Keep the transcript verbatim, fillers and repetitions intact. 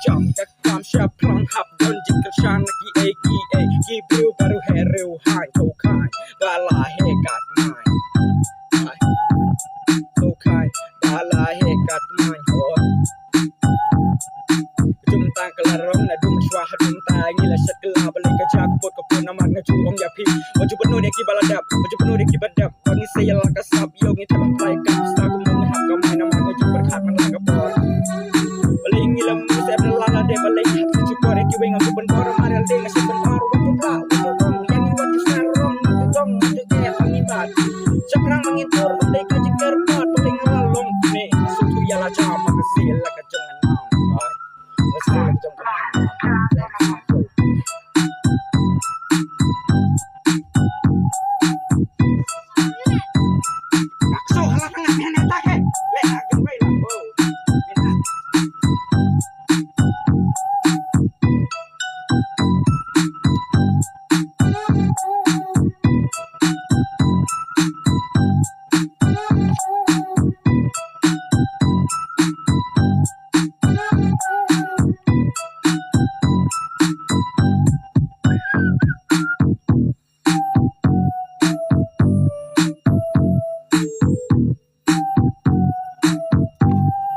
Jam ka kam shaphrang hap don jingkyrshan na kiei kiei. Ki briew baroh heh riewhaiñ to khaiñ ba la heh kat maiñ. Ai. To khaiñ ba la heh kat maiñ ho. Jum tang ka la rong na dung shwa ha dung ta ngi la shet ka la ba lei ka ja ka put ka put na man nga ju ong ïa phi. Ba ju pynnud ïa ki ba la dep, ba ju pynnud ïa ki ba dep. Ba ngi sa ïa la ka sap ïoh ngi thep ha plai ka sa kum ngi hap ka mai na man nga ju pyrkhat man la ka por. Ba lei ngi la mu sep la la de ba lei hap ju por ïa ki weng nga ju pynbor ma rel de nga ju pynbor wa ju pla wa ju ong ïa ngi wa ju sa rong wa ju dong wa ju eh ha ngi bat. Shaphrang ma ngi tur ba lei ka jingker pat ba lei nga la long ne. Sum tu ïa la jam ma ka sil la ka jong nga nam. Ai. Ka sil la ka jong nga nam.